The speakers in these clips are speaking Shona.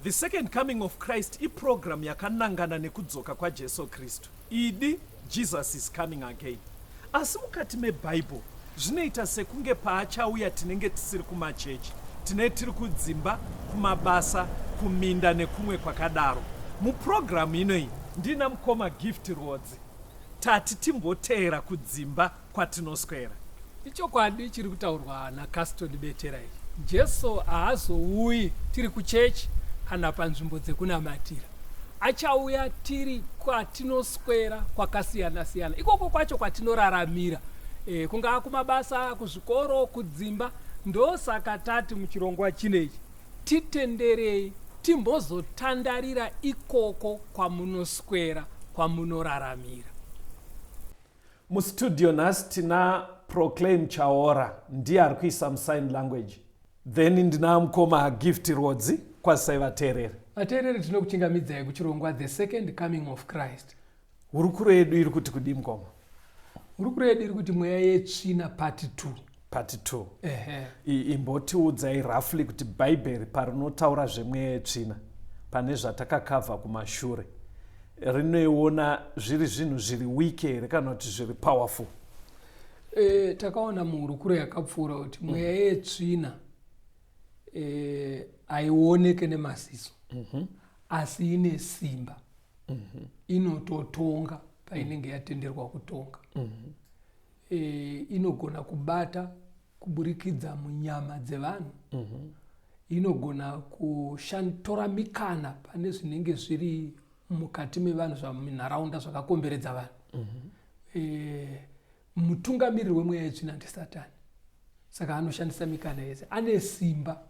The Second Coming of Christ iprogram yakanangana nekudzoka kwaJesu Kristu. Idi, Jesus is coming again. Asi mukati meBible zvinoita sekunge paachauya tinenge tisiri kumachechi, tine tiri kudzimba, kumabasa, kuminda nekumwe kwakadaro. Muprogram inoyi ndina mukoma Gift Rwodzi. Tati timboteera kudzimba kwatinoswera. Ichokwadi chiri kutaurwa naCaston Betera ichi. Jesu haazouyi tiri kuchechi kana panzvimbo dzekunamatira. Achauya tiri kwatinoswera kwakasiyana siyana, ikoko kwacho kwatinoraramira, kungaa kumabasa, kuzvikoro, kudzimba. Ndosaka tati muchirongwa chinechi titenderei timbozotandarira ikoko kwamunoswera, kwamunoraramira. Mustudio nhasi tina Proclaim Chaora, ndiye ari kuisa musign language. Then ndina mukoma Gift Rwodzi. Kwazisai vateereri. Vateereri, tinokuchingamidzai kuchirongwa The Second Coming of Christ. Hurukuro yedu iri kuti kudii, mukoma? Hurukuro yedu iri kuti mweya yetsvina part 2. Part 2. Imbotiudzai roughly kuti Bhaibheri parinotaura zvemweya yetsvina pane zvatakakavha kumashure, rinoiona zviri zvinhu zviri weak here kana kuti zviri powerful? Takaona muhurukuro yakapfuura kuti mweya yetsvina haioneke nemaziso, asi ine simba. Inototonga painenge yatenderwa kutonga. Inogona kubata kuburikidza munyama dzevanhu. Inogona kushantora mikana pane zvinenge zviri mukati mevanhu, zvamunharaunda zvakakomberedza vanhu. Mutungamiriri wemweya yetsvina ndiSatani, saka anoshandisa mikana yese, ane simba.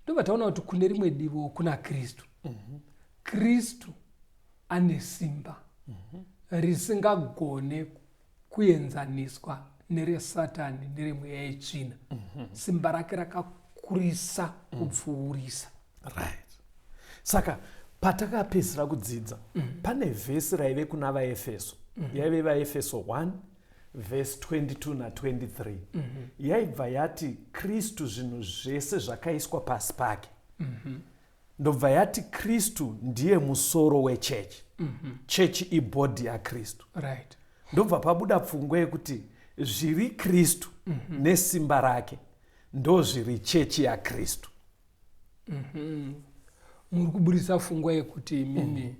Ndobva taona kuti kune rimwe divo kuna Kristu. Kristu ane simba risingagone kuenzaniswa nereSatani neremweya yetsvina. Simba rake rakakurisa kupfuurisa. Right. Saka patakapedzisira kudzidza, pane vhesi raive kuna vaEfeso, yaive vaEfeso 1 vhesi 22 na23, yaibva yati Kristu zvinhu zvese zvakaiswa pasi pake. Ndobva yati Kristu ndiye musoro wechechi. Chechi ibhodhi yaKristu. Ndobva pabuda pfungwa yekuti zviri Kristu nesimba rake ndo zviri chechi yaKristu. Muri kuburisa pfungwa yekuti imimi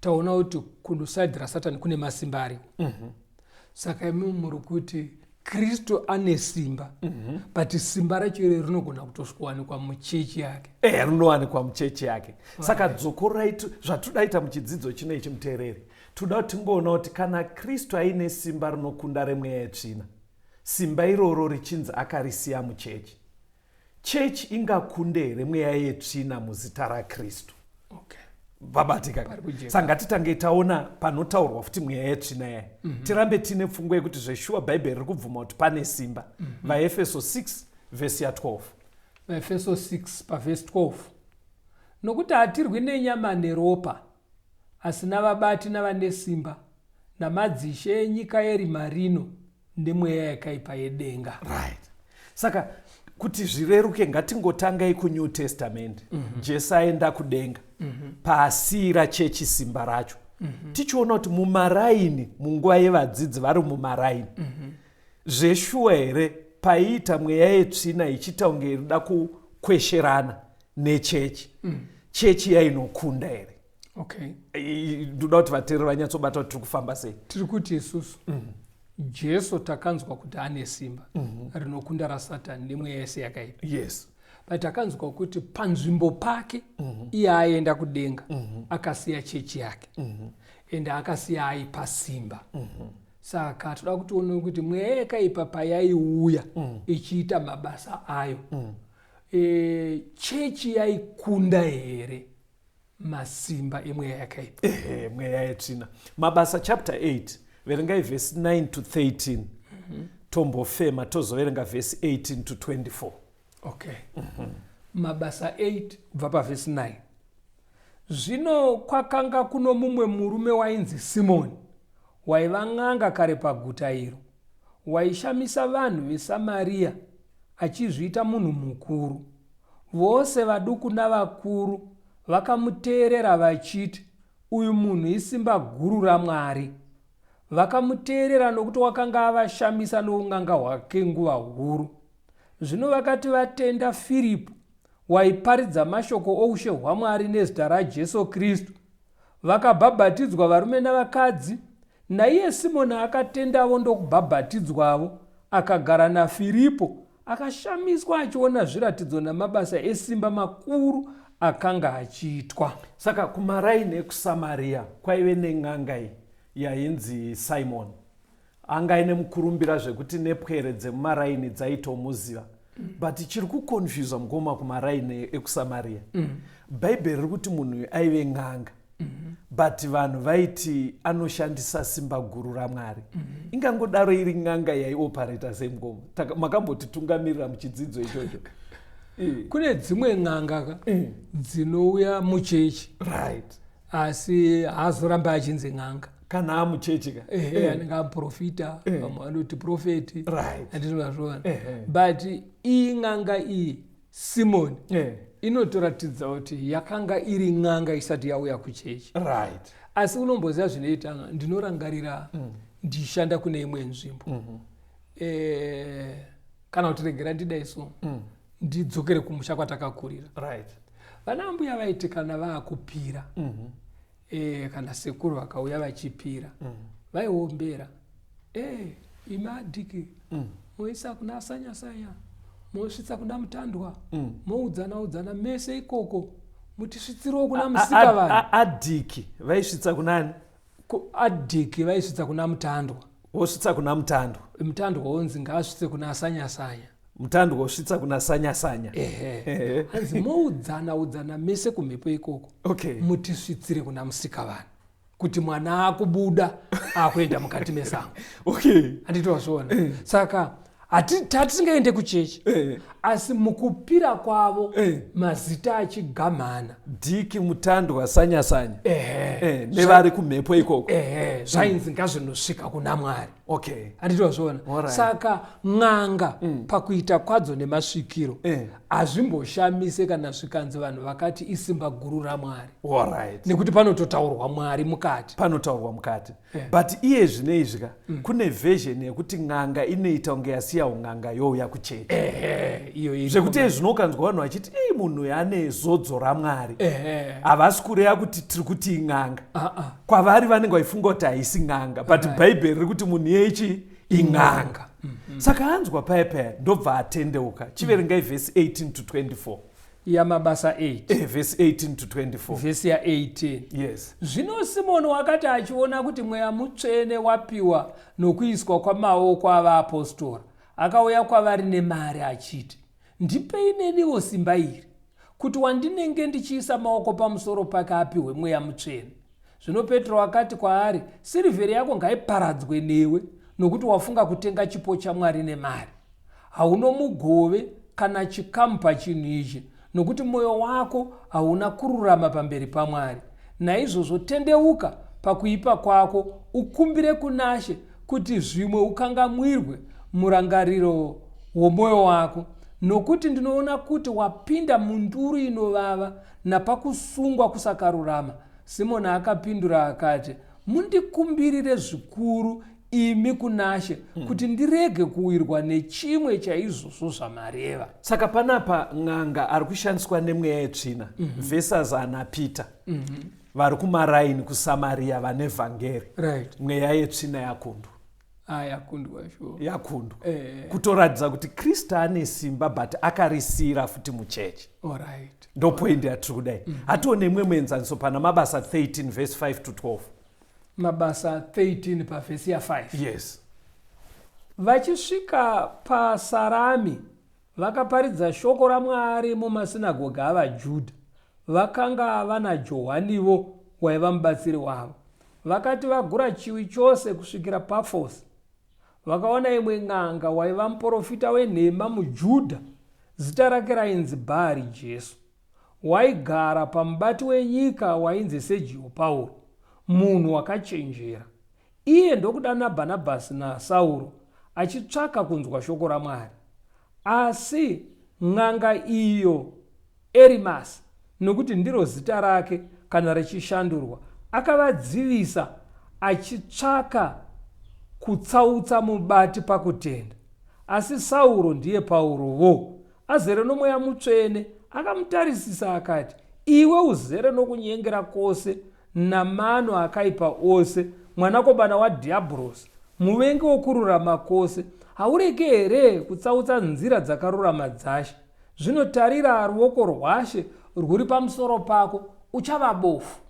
taona kuti kusaidhi raSatani kune masimba ariko. Saka imimi muri kuti Kristu ane simba, but simba racho iro rinogona kutosvikowanikwa muchechi yake. Rinowanikwa muchechi yake. Saka dzokorai zvatodaita muchidzidzo chino ichi, muteereri, toda kuti tingoona kuti kana Kristu aine simba rinokunda remweya yetsvina, simba iroro richinzi akarisiya muchechi, chechi ingakunde here mweya yetsvina muzita raKristu? Vabatika. Pari kujeka. Saka ngatitange taona panotaurwa futi mweya yetsvina yaya, tirambe tiine pfungwa yekuti zveshuwa Bhaibheri riri kubvuma kuti pane simba. VaEfeso 6 vhesi ya12. VaEfeso 6 pavhesi 12: Nokuti hatirwi nenyama neropa, asi navabati navane simba, namadzishe enyika yerima rino, nemweya yakaipa yedenga. Right. Saka kuti zvireruke, ngatingotangai kuNew Testament. Jesu aenda kudenga, paasiyira chechi simba racho, tichiona kuti mumaraini, munguva yevadzidzi vari mumaraini, zveshuwa here paiita mweya yetsvina ichiita kunge irida kukwesherana nechechi, chechi yainokunda here? Ndoda kuti vateereri vanyatsobata kuti tiri kufamba sei. Tiri kuti isusu Jesu takanzwa kuti ane simba rinokunda raSatani nemweya yese yakaipa. But takanzwa kuti panzvimbo pake iye aenda kudenga, akasiya chechi yake, ende akasiya aipa simba. Saka toda kuti tione kuti mweya yakaipa payaiuya ichiita mabasa ayo, chechi yaikunda here masimba emweya yakaipa? Ehe, mweya yetsvina. Mabasa chapter 8, verengai vhesi 9 to 13. Tombofema, tozoverenga vhesi 18 to 24. Okay. Mabasa 8 kubva pavhesi 9. Zvino kwakanga kuno mumwe murume wainzi Simoni, waiva n'anga kare paguta iro, waishamisa vanhu veSamaria achizviita munhu mukuru. Vose vaduku navakuru vakamuteerera vachiti, Uyu munhu isimba guru raMwari. Vakamuteerera nokuti wakanga avashamisa noun'anga hwake nguva huru. Zvino vakati vatenda Firipo, waiparidza mashoko oushe hwaMwari nezita raJesu Kristu, vakabhabhatidzwa varume navakadzi. Naiye Simoni akatendavo ndokubhabhatidzwavo, akagara naFiripo, akashamiswa achiona zviratidzo namabasa esimba makuru akanga achiitwa. Saka kumaraini ekuSamaria kwaive nen'anga iyi yainzi Simon. Anga aine mukurumbira zvekuti nepwere dzemumaraini dzaitomuziva. But chiri kuconfusa mukoma kumaraini ekuSamaria. Bhaibheri riri kuti munhu uyu aive n'anga. But vanhu vaiti anoshandisa simba guru raMwari. Ingangodaro iri n'anga yaiopareta sei mukoma? Makambotitungamirira muchidzidzo ichocho. Kune dzimwe n'anga ka dzinouya muchechi. Asi haazoramba achinzi n'anga. Kana amuchechi ka? Anenge amuprofita, vamwe vanoti profeti. Handiti mazviona. But iyi n'anga iyi Simoni inotoratidza kuti yakanga iri n'anga isati yauya kuchechi. Asi unomboziva zvinoita, ndinorangarira ndichishanda kune imwe nzvimbo. Kana kuti regera ndidai so, ndidzokere kumusha kwatakakurira. Vana mbuya vaiti kana vaakupira, kana sekuru vakauya vachipira, vaiombera. Imi adiki, moisa kuna sanya sanya, mosvitsa kuna mutandwa, moudzana udzana mese ikoko, mutisvitsirewo kuna musika vanhu. Adiki vaisvitsa kunani? Adiki vaisvitsa kuna mutandwa. Wosvitsa kuna mutandwa. Mutandwa wonzi ngaasvitse kuna sanya sanya. Mutandwa wosvitsa kuna sanya sanya. Hanzi moudzana udzana mese kumhepo ikoko. Mutisvitsire kuna musika vanhu. Kuti mwana akubuda akuenda mukati mesango. Handiti wazviona? Saka hatisingaende kuchechi. Asi mukupira kwavo mazita achigamhana. Dhiki mutandwa sanya sanya. Nevari kumhepo ikoko. Zvainzi ngazvinosvika kuna Mwari. Handiti wazviona? Saka n'anga pakuita kwadzo nemasvikiro hazvimboshamise kana zvikanzi vanhu vakati isimba guru raMwari. Nekuti panototaurwa Mwari mukati. Panotaurwa mukati. But iye zvine izvi ka, kune version yekuti n'anga inoita kunge yasiya un'anga youya kuchechi. Iyo iri Zvekuti iye zvino ukanzwa vanhu vachiti ei munhu uyu ane zodzo raMwari. Havasi kureva kuti tiri kuti in'anga. Kwavari vanenge vachifunga kuti haisi n'anga, but Bhaibheri riri kuti munhu yechi in'anga. Saka anzwa paya paya ndobva atendeuka. Chiverengai verse 18 to 24. Yamabasa 8. Verse 18 to 24. Verse ya 18. Yes. Zvino Simoni wakati achiona kuti Mweya Mutsvene wapiwa nokuiswa kwamaoko avaapostora, akauya kwavari nemari achiti, Ndipei neniwo simba iri, kuti wandinenge ndichiisa maoko pamusoro pake apihwe Mweya Mutsvene. Zvino Petro akati kwaari, Sirivheri yako ngaiparadzwe newe, nokuti wafunga kutenga chipo chaMwari nemari. Hauno mugove kana chikamu pachinhu ichi, nokuti mwoyo wako hauna kururama pamberi paMwari. Naizvozvo tendeuka pakuipa kwako, ukumbire kunaShe kuti zvimwe ukangamwirwe murangariro womwoyo wako, nokuti ndinoona kuti wapinda munduru inovava napakusungwa kusakarurama. Simoni akapindura akati, Mundikumbirire zvikuru imi kunaShe, kuti ndirege kuwirwa nechimwe chaizvozvo zvamareva. Saka panapa n'anga ari kushandiswa nemweya yetsvina versus ana Peter vari kumaraini kuSamaria vane vhangeri. Mweya yetsvina yakundwa. Yakundwa sure. Yakundwa. Kutoratidza kuti Kristu ane simba but akarisiyira futi muchechi. Ndo point yatiri kudai. Hatione imwe muenzaniso pana Mabasa 13 verse 5 to 12. Mabasa 13 pavhesi ya 5. Yes. Vachisvika paSarami vakaparidza shoko raMwari mumasinagoga avaJudha. Vakanga vana Johanivo waiva mubatsiri wavo. Vakati vagura chiwi chose kusvikira Pafosi, vakaona imwe n'anga waiva muprofita wenhema muJudha, zita rake rainzi Bhaari Jesu. Waigara pamubati wenyika wainzi Sergio Pauro, munhu wakachenjera. Iye ndokudana Bhanabhasi naSauro achitsvaka kunzwa shoko raMwari. Asi n'anga iyo. Erimasi, nokuti ndiro zita rake kana richishandurwa, akavadzivisa achitsvaka kutsautsa mubati pakutenda. Asi Sauro ndiye Pauro vo, azere noMweya Mutsvene, akamutarisisa akati, Iwe uzere nokunyengera kwose namano akaipa ose, mwanakomana waDhiabhorosi, muvengi wokururama kwose, hauregi here kutsautsa nzira dzakarurama dzaShe? Zvino tarira, ruoko rwaShe rwuri pamusoro pako, uchava bofu,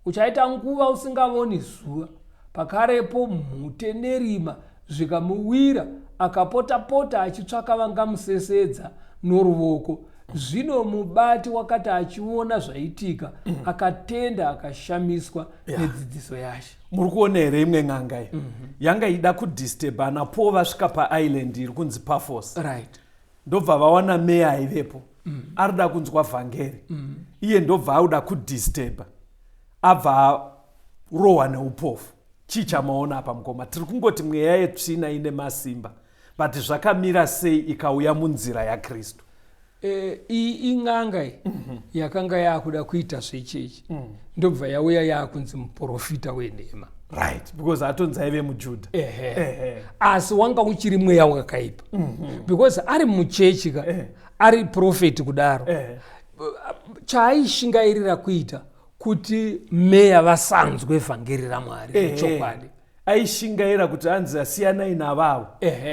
uchaita nguva usingavoni zuva. Pakarepo mhute nerima zvikamuwira, akapota-pota achitsvaka vangamusesedza noruvoko. Zvino mubati wakati achiona zvaitika, akatenda akashamiswa nedzidziso yaShe. Muri kuona here imwe n'anga iyi yanga ida kudisturba ana Paul vasvika paisland iri kunzi Paphos? Ndobva vawana meya aivepo arida kunzwa vhangeri. Iye ndobva auda kudisturba, abva arohwa neupofu. Chii chamaona apa mukoma? Tiri kungoti mweya yetsvina ine masimba, but zvakamira sei ikauya munzira yaKristu? Iyi in'anga iyi yakanga yakuda kuita zvechechi, ndobva yauya yakunzi muprofita wenhema. Right, because atonzi aive muJudha. Asi wanga uchiri mweya wakaipa, because ari muchechi ka, ari profeti kudaro, chaaishingairira kuita kuti meya vasanzwe vhangeri raMwari rechokwadi. Aishingaira kuti anzi asiyanai navavo,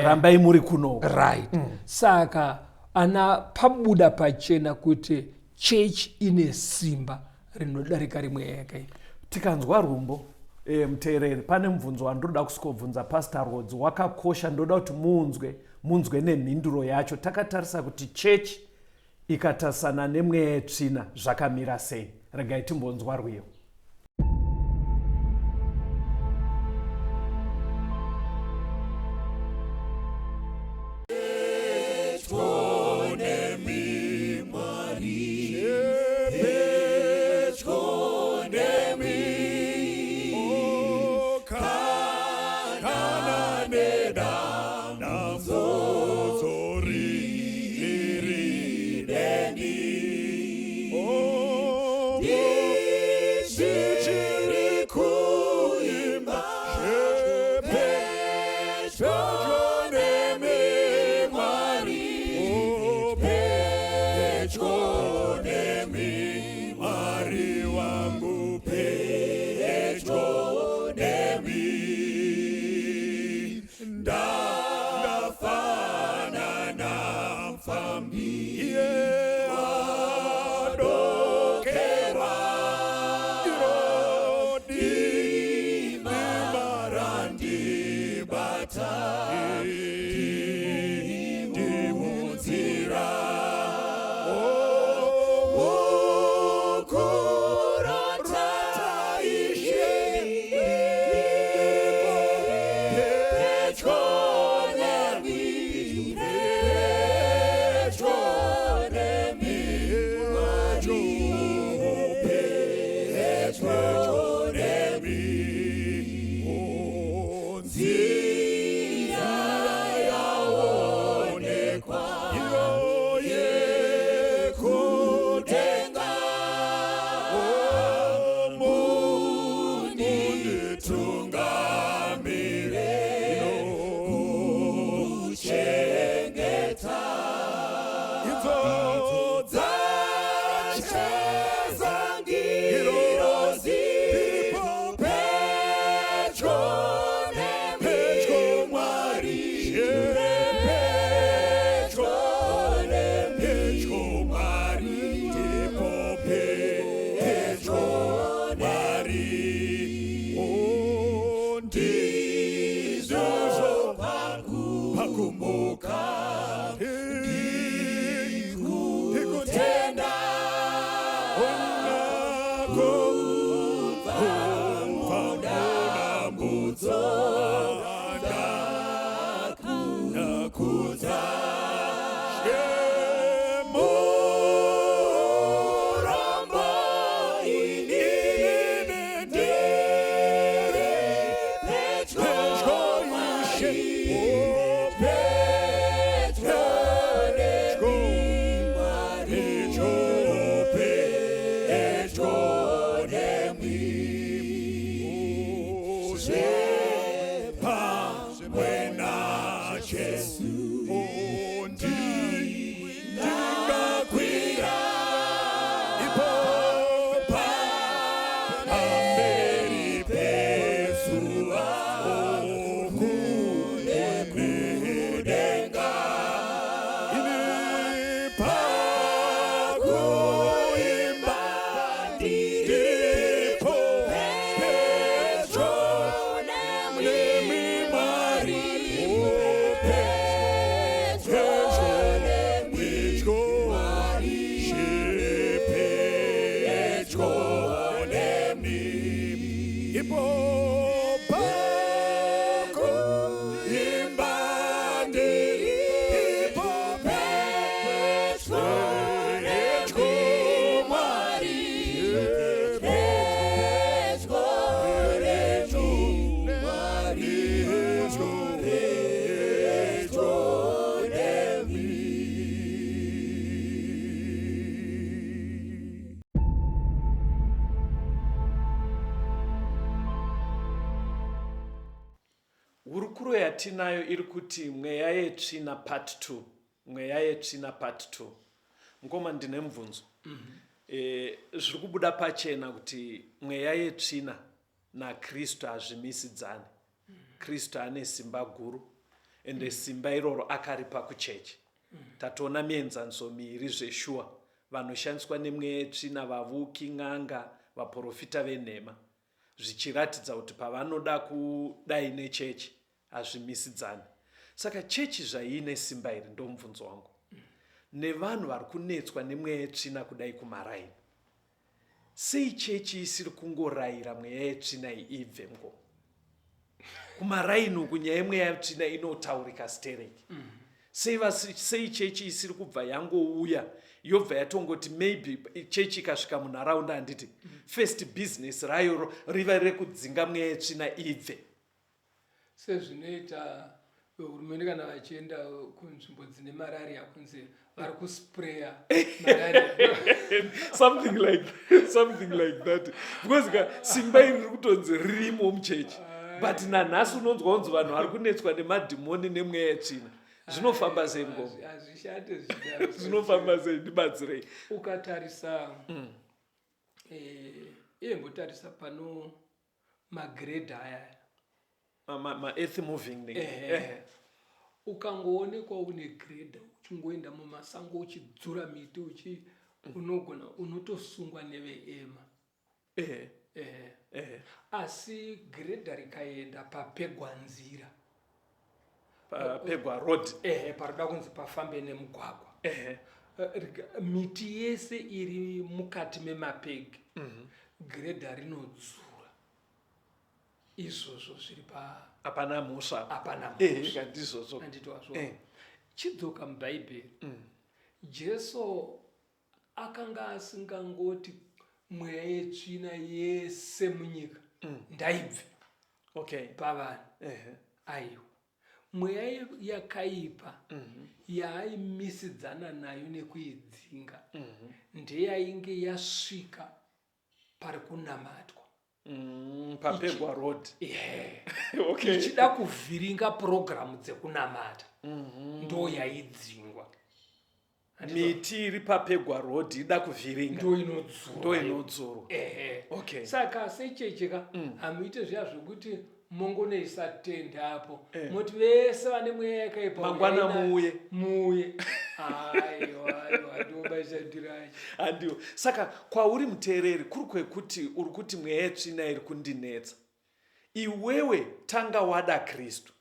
rambai muri kuno. Right. Saka ana pabuda pachena kuti chechi ine simba rinodarika rimwe yakaipa. Tikanzwa rumbo, muteereri, pane mubvunzo wandoda kusvikobvunza Pastor Rhodes wakakosha, ndoda kuti munzwe nemhinduro yacho. Takatarisa kuti chechi ikatarisana nemweya yetsvina zvakamira sei. Regai timbonzwa rwiyo. Pedyo nemwi, Zvepamwe naJesu. Ndingakwira ipo pamberi pezuva kudenga, ini pakuimba ndipo pedyo nemi Mwari, pedyo nemi, pedyo nemi, ipo pakuimba ndipo pedyo nemi Mwari, pedyo nemi Mwari, pedyo nemi. Hurukuro yatinayo iri kuti mweya yetsvina part 2, mweya yetsvina part 2. Mukoma, ndine mubvunzo. Zviri kubuda pachena kuti mweya yetsvina naKristu hazvimisidzani. Kristu ane simba guru, ende simba iroro akaripa kuchechi. Tatoona mienzaniso miiri zveshuwa, vanoshandiswa nemweya yetsvina vavuki, n'anga, vaprofita venhema, zvichiratidza kuti pavanoda kudai nechechi hazvimisidzani. Saka chechi zvaiine simba iri, ndomubvunzo wangu, nevanhu vari kunetswa nemweya yetsvina kudai kumaraini, sei chechi isiri kungorayira mweya yetsvina iyi ibve ngo kumaraini uku? Nyaya yemweya yetsvina inotaurika stereki. Sei chechi isiri kubva yangouya, yobva yatongoti maybe chechi ikasvika munharaunda, handiti, first business rayo riva rekudzinga mweya yetsvina ibve? Sezvinoita vehurumende kana vachienda kunzvimbo dzine malaria, kunzi vari kuspreya malaria. Something like that, because ka simba iri riri kutonzi ririmo muchechi, but nanhasi unonzwa unzi vanhu vari kunetswa nemadhimoni nemweya yetsvina. Zvinofamba sei, mukoma? Hazvishande zvidaro. Zvinofamba sei? Ndibatsirei. Ukatarisa, iye mbotarisa pano magrader aya. Ma-earth moving nenge. Ehe. Ukangoonekwa une grader uchingoenda mumasango uchidzura miti uchi, unogona unotosungwa neveEMA. Ehe. Asi grader rikaenda papegwa nzira, Papegwa road. Ehe, paroda kunzi pafambe nemugwagwa, miti yese iri mukati memapegi, grader rinodzura izvozvo zviri pa Hapana mhosva. Hapana mhosva. Ndizvozvo. Handiti wazvo? Chidzoka mubhaibheri, Jesu akanga asingangoti mweya yetsvina yese munyika ndaibve pavanhu. Aiwa, mweya yakaipa yaaimisidzana nayo nekuidzinga ndeyainge yasvika pari kunamatwa. Papegwa road. Yeah. Ichida kuvhiringa purogiramu dzekunamata, ndo yaidzingwa. Miti iri papegwa road ida kuvhiringa. Ndo inodzurwa. Ndo inodzurwa. Ehe. Saka sechecheka hamuite zviya zvokuti mongonoisa tende apo, moti vese vane mweya yakaipa Mangwana uyai muuye. Muuye. Aiwa, aiwa, ndomashandiro acho. Handiwo. Saka kwauri muteereri, kuri kwekuti uri kuti mweya yetsvina iri kundinetsa, iwewe tanga wada Kristu.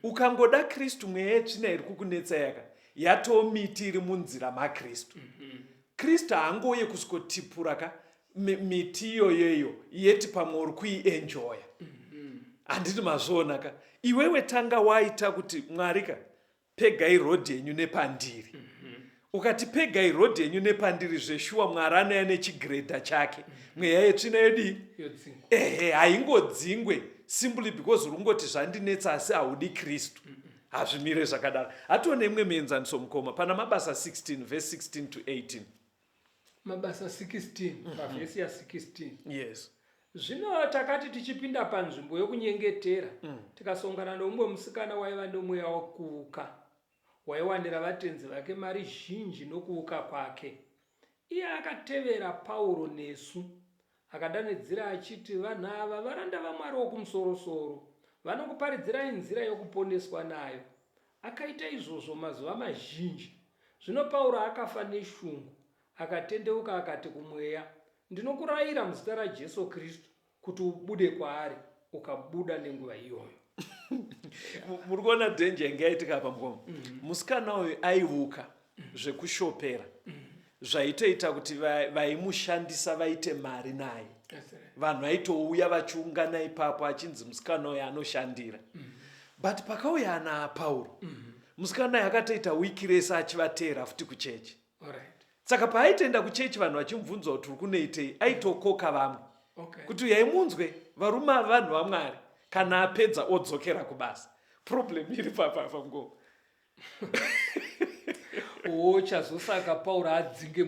Ukangoda Kristu, mweya yetsvina iri kukunetsa yaka yatoo miti iri munzira maKristu. Kristu haangouye kusvikotipura ka miti iyoyoyo yeti pamwe uri kuienjoya. Handiti mazviona ka? Iwewe tanga waita kuti, "Mwari ka, pegai road yenyu nepandiri." Ukati pegai road yenyu nepandiri, zveshuwa Mwari anouya nechigrader chake, mweya yetsvina yodii? Yodzingwa. Ehe, haingodzingwe simply because uri kungoti zvandinetsa asi haudi Kristu. Hazvimire zvakadaro. Hatione imwe mienzaniso, mukoma, pana Mabasa 16 verse 16 to 18. Mabasa 16 pavhesi ya16. Yes. Zvino takati tichipinda panzvimbo yokunyengetera, tikasongana nomumwe musikana waiva nomweya wokuuka, waiwanira vatenzi vake mari zhinji nokuuka kwake. Iye akatevera Pauro nesu, akadanidzira achiti, Vanhu ava varanda vaMwari Wokumusoro-soro, vanokuparidzirai nzira yokuponeswa nayo. Akaita izvozvo mazuva mazhinji. Zvino Pauro akafa neshungu, akatendeuka akati kumweya, Ndinokurayira muzita raJesu Kristu kuti ubude kwaari, ukabuda nenguva iyoyo. Muri kuona danger inge yaitika apa, mukoma? Musikana uyu aivuka zvekushopera, zvaitoita kuti vaimushandisa vaite mari naye. Vanhu vaitouya vachiungana ipapo, achinzi musikana uyu anoshandira. But pakauya ana Pauro, musikana uyu akatoita wiki rese achivateera futi kuchechi. Saka paaitoenda kuchechi, vanhu vachimubvunza kuti uri kunoitei, aitokoka vamwe kuti uyai munzwe varume ava, vanhu vaMwari. Kana apedza, odzokera kubasa. Problem iri papapa, mukoma? O, chazosaka Pauro adzinge,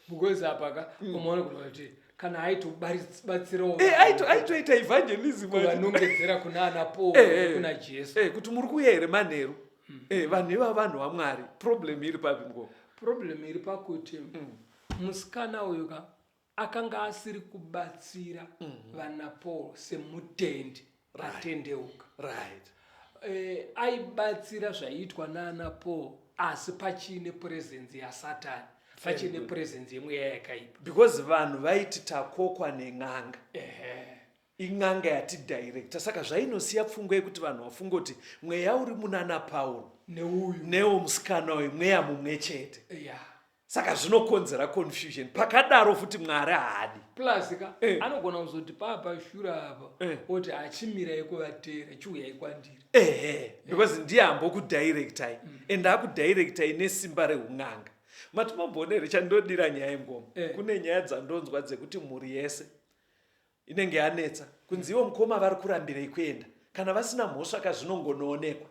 because apa ka umaona kuti kana aitobatsirawo Aitoita evangelism. Kuvanongedzera kuna ana Paul, kuna Jesu. Kuti muri kuuya here manheru? Vanhu ivava vanhu vaMwari. Problem iri papi, mukoma? Problem iri pakuti musikana uyu ka akanga asiri kubatsira vana Paul semutendi atendeuka. Aibatsira zvaiitwa naana Paul, asi pachiine presence yaSatani, pachiine presence yemweya yakaipa. Because vanhu vaiti takokwa nen'anga, in'anga yatidirecta. Saka zvainosiya pfungwa yekuti vanhu vafunge kuti mweya uri munana Pauro neuyu newo musikana uyu mweya mumwe chete. Saka zvinokonzera confusion. Pakadaro futi Mwari haadi. Plus ka anogona kuzoti paapashure apa oti achimirai kuvateera, chiuyai kwandiri. Ehe, because ndiye ambokudirectai, and akudirectai nesimba reun'anga. Mati mamboona here chandodira nyaya yengoma? Kune nyaya dzandonzwa dzekuti mhuri yese inenge yanetsa kunzi ivo mukoma vari kurambirei kuenda kana vasina mhosva ka. Zvinongonoonekwa,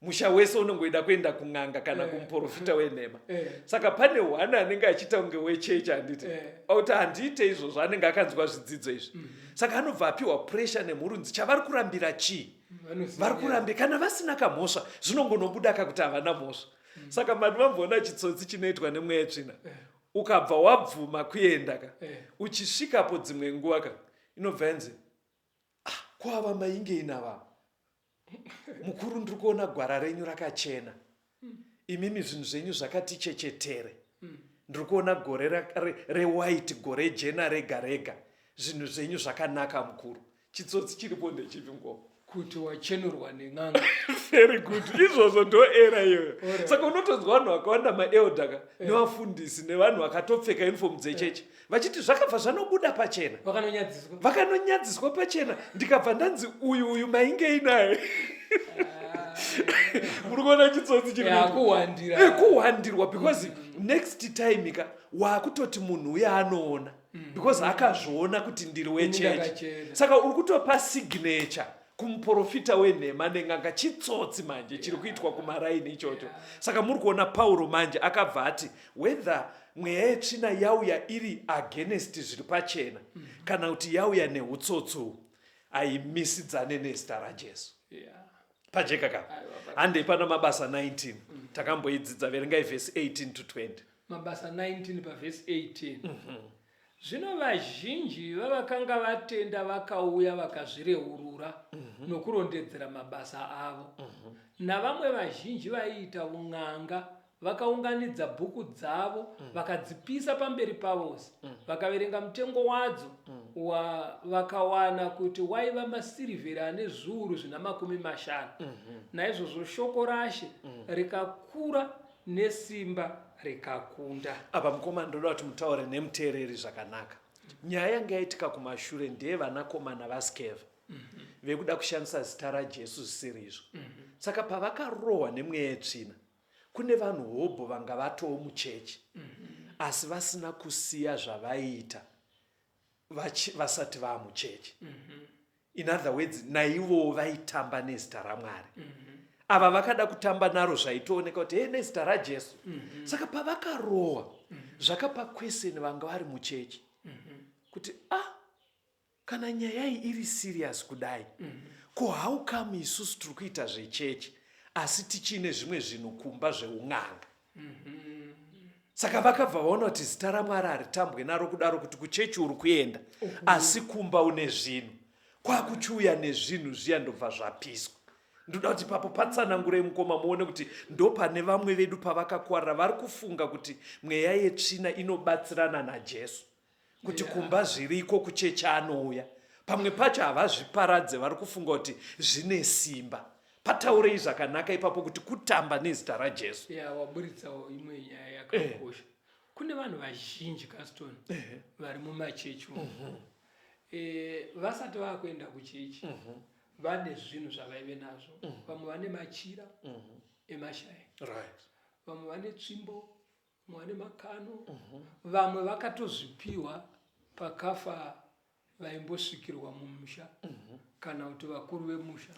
musha wese unongoida kuenda kun'anga kana kumuprofita wenhema. Saka pane hwana anenge achiita kunge wechechi, handiti? Akuti handiite izvozvo, anenge akanzwa zvidzidzo izvi. Saka anobva apiwa pressure nemhurunzi, chavari kurambira chii? Vanoziva. Vari kurambira kana vasina kamhosva, zvinongonobuda kakuti havana mhosva. Saka mani vamboona chitsotsi chinoitwa nemweya tsvina? Ukabva wabvuma kuenda ka, uchisvikapo dzimwe nguva ka, inobva yanzi, "Ah, kwava mainge inavava mukuru, ndiri kuona gwara renyu rakachena, imimi zvinhu zvenyu zvakati chechetere. Ndiri kuona gore rewhite, gore jena rega rega, zvinhu zvenyu zvakanaka mukuru." Chitsotsi chiripo ndechipi, ngoma? Kuti wachenurwa nen'anga. Very good, izvozvo ndo era iyoyo. Saka unotonzwa vanhu vakawanda, maelders ka, nevafundisi, nevanhu vakatopfeka uniform dzechechi, vachiti zvakabva zvanobuda pachena. Vakanonyadziswa. Vakanonyadziswa pachena, ndikabva ndanzi uyu uyu maingei naye. Muri kuona chitsotsi chiri kuitwa? Kuhwandira. Kuhwandirwa, because next time ka waakutoti munhu uye anoona, because akazviona kuti ndiri wechechi. Ndakachena. Saka uri kutopa signature kumuprofita wenhema nen'anga. Chitsotsi manje chiri kuitwa kumaraini ichocho. Saka muri kuona Pauro manje akabva ati whether mweya yetsvina yauya iri against zviri pachena kana kuti yauya neutsotsi, haimisidzane nezita raJesu. Pajeka ka? Handei pana Mabasa 19, takamboidzidza. Verengai vhesi 18 to 20. Mabasa 19 pavhesi 18. Zvino vazhinji vavakanga vatenda vakauya, vakazvireurura nokurondedzera mabasa avo. Navamwe vazhinji vaiita un'anga vakaunganidza bhuku dzavo, vakadzipisa pamberi pavose. Vakaverenga mutengo wadzo, vakawana kuti waiva masirivheri ane zviuru zvina 50. Naizvozvo shoko raShe rikakura nesimba, rikakunda. Apa mukoma, ndoda kuti mutaure nemuteereri zvakanaka. Nyaya yanga yaitika kumashure ndeyevanakomana vaSkeva vekuda kushandisa zita raJesu zvisiri izvo. Saka pavakarohwa nemweya yetsvina, kune vanhu hobho vanga vatoo muchechi asi vasina kusiya zvavaiita vasati vaamuchechi. In other words, naivowo vaitamba nezita raMwari. Ava vakada kutamba naro zvaitooneka kuti he, nezita raJesu. Saka pavakarohwa Zvakapa question vanga vari muchechi kuti ah, kana nyaya iyi iri serious kudai, ko how come isusu tiri kuita zvechechi asi tichiine zvimwe zvinhu kumba zveun'anga? Saka vakabva vaona kuti zita raMwari haritambwe naro kudaro, kuti kuchechi uri kuenda asi kumba une zvinhu. Kwakuchiuya nezvinhu zviya, ndobva zvapiswa. Ndoda kuti papo patsanangurei, mukoma, muone kuti ndopane vamwe vedu pavakakwarira, vari kufunga kuti mweya yetsvina inobatsirana naJesu, kuti kumba zviriko, kuchechi anouya. Pamwe pacho havazviparadze, vari kufunga kuti zvine simba. Pataurei zvakanaka ipapo kuti kutamba nezita raJesu. Ya, waburitsawo imwe nyaya yakakosha. Kune vanhu vazhinji, Caston, vari mumachechi umu, vasati vakuenda kuchechi vane zvinhu zvavaive nazvo. Vamwe vane machira emashaya, vamwe vane tsvimbo, vamwe vane makano, vamwe vakatozvipiwa pakafa vaimbosvikirwa mumusha kana kuti vakuru vemusha.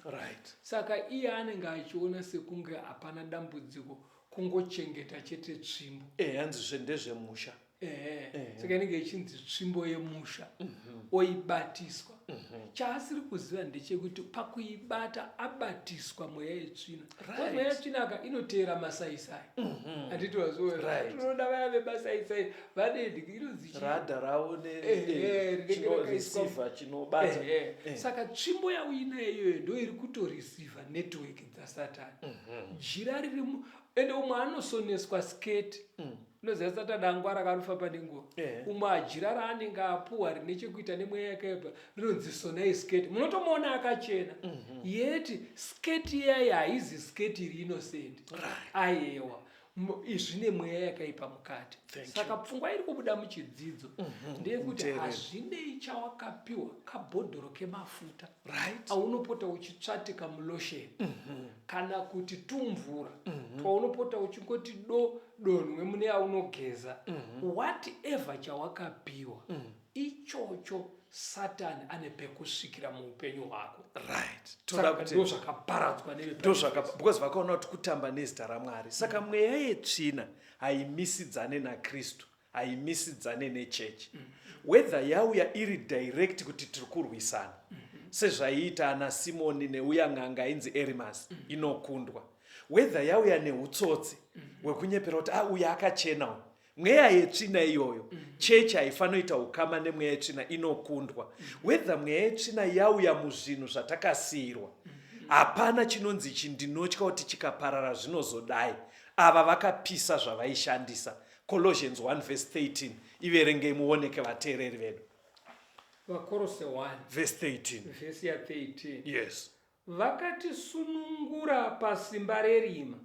Saka iye anenge achiona sekunge hapana dambudziko kungochengeta chete tsvimbo. Hanzi zve ndezvemusha. Ehe, saka inenge ichinzi tsvimbo yemusha, oibatiswa. Chaasiri kuziva ndechekuti pakuibata abatiswa mweya yetsvina. Mweya yetsvina aka inoteera masaisai, handiti waziona? Tinoda vaya vemasaisai vane inonzi chii? Radha ravo. Rinenge rakaiswa nereceiver chinobata. Saka tsvimbo yauinayo iyoyo ndo iri kutoreceiva network dzasatani. Jira riri, ende umwe anosoneswa sketi. Unoziva Satani angwara, akanofamba nenguva. Umwe ajira raanenge apuwa rine chekuita nemweya yakaipa rinonzi sonai sketi. Munotomuona akachena, yeti sketi iyayi haizi sketi iri innocent. Ayewa, zvine mweya yakaipa mukati. Thank Saka pfungwa iri kubuda muchidzidzo ndeyekuti Muteereri. hazvinei chawakapiwa, kabhodhoro kemafuta aunopota uchitsvatika mulotion, kana kuti tumvura twaunopota uchingoti do donhwe mune yaunogeza, whatever chawakapiwa ichocho, Satani ane pekusvikira muupenyu hwako. Toda Saka kuti ndo zvakaparadzwa ndo zvaka because vakaona kuti kutamba nezita raMwari. Saka mweya yetsvina haimisidzane naKristu, haimisidzane nechechi, whether yauya iri direct kuti tiri kurwisana, sezvaiita ana Simoni neuya n'anga ainzi Erimas, inokundwa. Whether yauya neutsotsi hwekunyepera kuti a uya akachena uyu, mweya yetsvina iyoyo, chechi haifanoita ukama nemweya yetsvina, inokundwa. Whether mweya yetsvina yauya muzvinhu zvatakasiyirwa, hapana chinonzi ichi ndinotya kuti chikaparara zvinozodai. Ava vakapisa zvavaishandisa. Colossians 1 verse 13, iverengei muoneke, vateereri vedu. Vakorose 1 verse 13. Vhesi ya13. Yes. Vakatisunungura pasimba rerima,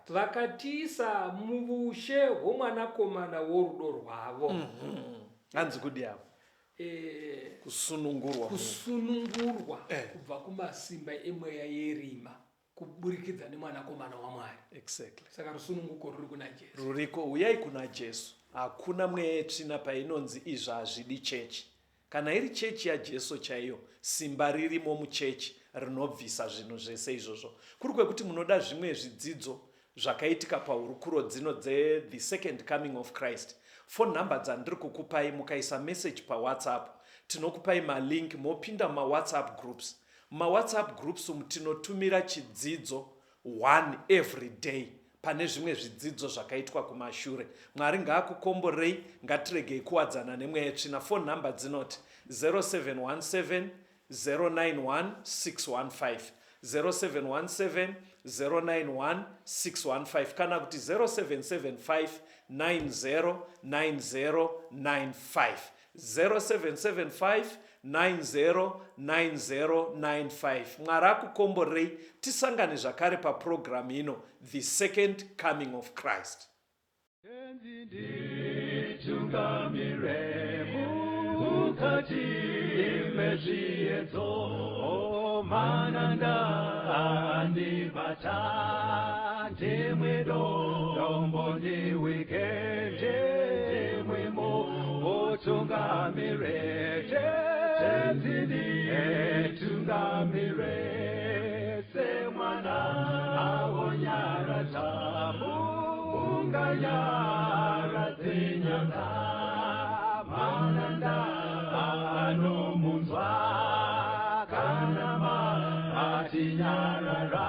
vakatiisa muvushe hwomwanakomana worudo rwavo. Hanzi kudi avo? Kusunungurwa. Kusunungurwa kubva kumasimba emweya yerima kuburikidza nemwanakomana waMwari. Saka rusununguko ruri kuna Jesu. Ruriko, uyai kuna Jesu. Hakuna mweya yetsvina painonzi izvi hazvidi chechi. Kana iri chechi yaJesu chaiyo, simba ririmo muchechi rinobvisa zvinhu zvese izvozvo. Kuri kwekuti munoda zvimwe zvidzidzo zvakaitika pahurukuro dzino dzethe second coming of Christ, phone number dzandiri kukupai, mukaisa message paWhatsApp tinokupai malink, mopinda mumawhatsApp groups. MumaWhatsApp groups umu tinotumira chidzidzo one every day pane zvimwe zvidzidzo zvakaitwa kumashure. Mwari ngaakukomborei. Ngatiregei kuwadzana nemweya yetsvina. Phone number dzinoti 0717 091 615, 0717 091 615, kana kuti 0775 909095, 0775 909095. Mwari akukomborei. Tisangane zvakare papurogiramu ino, The Second Coming of Christ. Nditungamire mukati mezviedzo, mananda andibata, ndimwe dombo ndiwike, ndimwimo utungamire, Tenzi nditungamire, semwana awonyaradza munganyaradze. wenyanza, mananda anomunzwa kana matinyarara.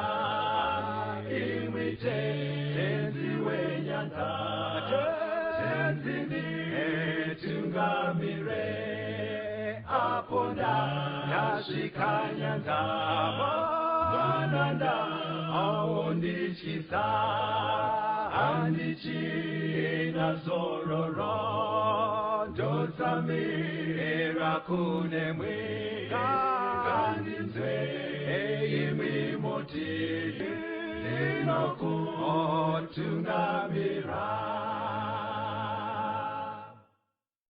Imwi Tenzi wenyanza, Tenzi nditungamire, apo ndasvika nyanza, mananda aondityisa, handichina zororo, ndotsamira kunemwi, ngandinzwe imwi muti ndinokutungamira.